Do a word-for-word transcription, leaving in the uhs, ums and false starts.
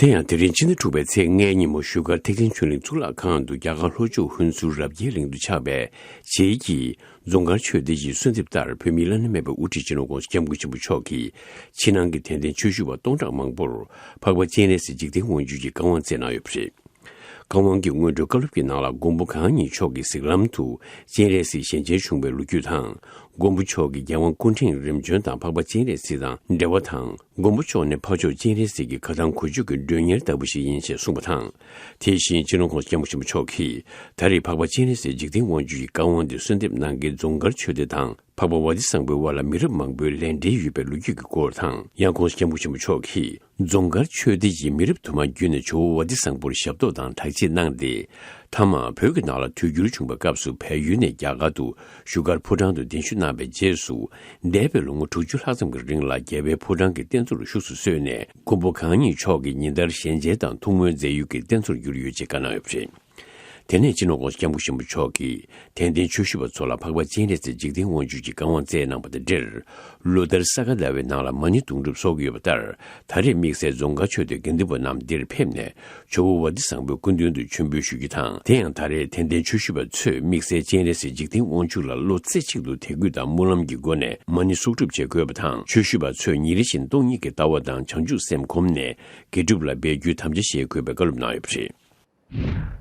དེ་ཡང་དེ་རིང་ཕྱི་ཟླ་དྲུག་པའི་ཚེས་ལྔའི་ཉིན་མོ་བཞུགས་སྒར་ཐེག་ཆེན་ཆོས་གླིང་གཙུག་ལག་ཁང་དུ་རྒྱ་གར་ལྷོ་ཕྱོགས་ཧུན་སུར་རབ་རྒྱས་གླིང་དུ་ཆགས་པའི་རྗེ་ཡི་རྫོང་དཀར་ཆོས་སྡེ་ཡི་གསོལ་འདེབས་ལྟར། བོད་མིའི་བླ་ན་མེད་པའི་དབུ་ཁྲིད་སྤྱི་ནོར་༸གོང་ས་༸སྐྱབས་མགོན་ཆེན་པོ་མཆོག་གིས་ཕྱི་ནང་གི་དད་ལྡན་ཆོས་ཞུ་བ་སྟོང་ཕྲག་མང་པོར་འཕགས་པ་སྤྱན་རས་གཟིགས་འཇིག་རྟེན་དབང་ཕྱུག་གི་བཀའ་དབང་སྩལ་གནང་ཡོད་པ་རེད། བཀའ་དབང་གི་སྔོན་འགྲོའི་བཀའ་སློབ་ཀྱི་ནང་ལ་མགོན་པོ་གང་ཉིད་མཆོག་གི་གཟིགས་ལམ་དུ་སྤྱན་རས་གཟིགས་ཞལ་མཇལ་བྱུང་བའི་ལོ་རྒྱུས་དང་། མགོན་པོ་མཆོག་གི་རྒྱལ་དབང་སྐུ་ཕྲེང་རིམ་བྱོན་དང་འཕགས་པ་སྤྱན་རས་གཟིགས་དང་འབྲེལ་བ་དང་། མགོན་པོ་མཆོག་ནས་འཕགས་མཆོག་སྤྱན་རས་གཟིགས་ཀྱི་བཀའ་ཐང་གོ་ཆོད་ཀྱི་མགྲོན་གཉེར་ལྟ་བུ་ཞིག་ཡིན་ཞེས་གསུངས་པ་དང་། དེ་བཞིན་སྤྱི་ནོར་༸གོང་ས་༸སྐྱབས་མགོན་ཆེན་པོ་མཆོག་གིས་ད་རེས་འཕགས་པ་སྤྱན་རས་གཟིགས་འཇིག་རྟེན་དབང་ཕྱུག་གི་བཀའ་དབང་དེ་གསོལ་འདེབས་གནང་མཁན་རྫོང་དཀར་ཆོས་སྡེ་དང་། འཕགས་པ་ཝ་ཏི་བཟང་པོའི་དབར་ལ་མི་རབས་མང་པོའི་ལས་འབྲེལ་ཡོད་པའི་ལོ་རྒྱུས་ཀྱི་སྐོར་དང་། ཡང་༸གོང་ས་༸སྐྱབས་མགོན་ཆེན་པོ་མཆོག་གིས་རྫོང་དཀར་ཆོས་སྡེ་ཡི་མི་རབས་དུ་མ་བརྒྱུད་ནས་ཇོ་བོ་ཝ་ཏི་བཟང་པོར་ཞབས་ཏོག་དང་གྲགས་བྱེད་གནང་སྟེ། མཐའ་མར་བོད་ཀྱི་ནང་ལ་དུས་འགྱུར་བྱུང་བའི་སྐབས་སུ་བལ་ཡུལ་ནས་རྒྱ་གར་དུ་བཞུགས་སྒར་ཕོ་བྲང་དུ་གདན་ཞུ་གནང་བའི་རྗེས་སུ། འདས་པའི་ལོ་ངོ་དྲུག་ཅུ་ལྷག་ཙམ་གྱི་རིང་ལ་རྒྱལ་བའི་ཕོ་བྲང་གི་རྟེན་གཙོར་བཞུགས་སུ་གསོལ་ནས། མགོན་པོ་གང་ཉིད་མཆོག་གི་ཉིན་ལྟར་ཞལ་མཇལ་དང་ཐུགས་སྨོན་མཛད་ཡུལ་གྱི་རྟེན་གཙོར་གྱུར་ཡོད་ཅེས་བཀའ་གནང་ཡོད་པ་རེད། དེ་ནས་སྤྱི་ནོར་༸གོང་ས་༸སྐྱབས་མགོན་ཆེན་པོ་མཆོག་གིས་དད་ལྡན་ཆོས་ཞུ་བ་ཚོ་ལ་འཕགས་པ་སྤྱན་རས་གཟིགས་འཇིག་རྟེན་དབང་ཕྱུག་གི་བཀའ་དབང་སྩལ་གནང་བ་དང་འབྲེལ། ལོ་ལྟར་ས་ག་ཟླ་བའི་ནང་ལ་མ་ཎི་དུང་སྒྲུབ་འཚོགས་ཀྱི་ཡོད་པ་ལྟར། ད་རེས་དམིགས་བསལ་རྫོང་དཀར་ཆོས་སྡེའི་དགེ་འདུན་པ་རྣམས་འདིར་ཕེབས་ནས་ཇོ་བོ་ཝ་ཏི་བཟང་པོའི་སྐུ་མདུན་དུ་མཆོད་འབུལ་ཞུ་རྒྱུ་དང་། དེ་ཡང་ད་རེས་དད་ལྡན་ཆོས་ཞུ་བ་ཚོས་དམིགས་བསལ་སྤྱན་རས་གཟིགས་འཇིག་རྟེན་དབང་ཕྱུག་ལ་བློ་རྩེ་གཅིག་ཏུ་དད་གུས་དང་སྨོན་ལམ་གྱི་སྒོ་ནས་མ་ཎི་གསོག་སྒྲུབ་བྱེད་དགོས་པ་དང་། ཆོས་ཞུ་བ་ཚོས་ཉིན་རེ་བཞིན་སྟོང་ཉིད་ཀྱི་ལྟ་བ་དང་བྱང་ཆུབ་སེམས་བསྒོམས་ནས་དགེ་སྒྲུབ་ལ་འབད་རྒྱུའི་དམ་བཅའ་བཞེས་དགོས་པའི་བཀའ་སློབ་གནང་ཡོད་པ་རེད།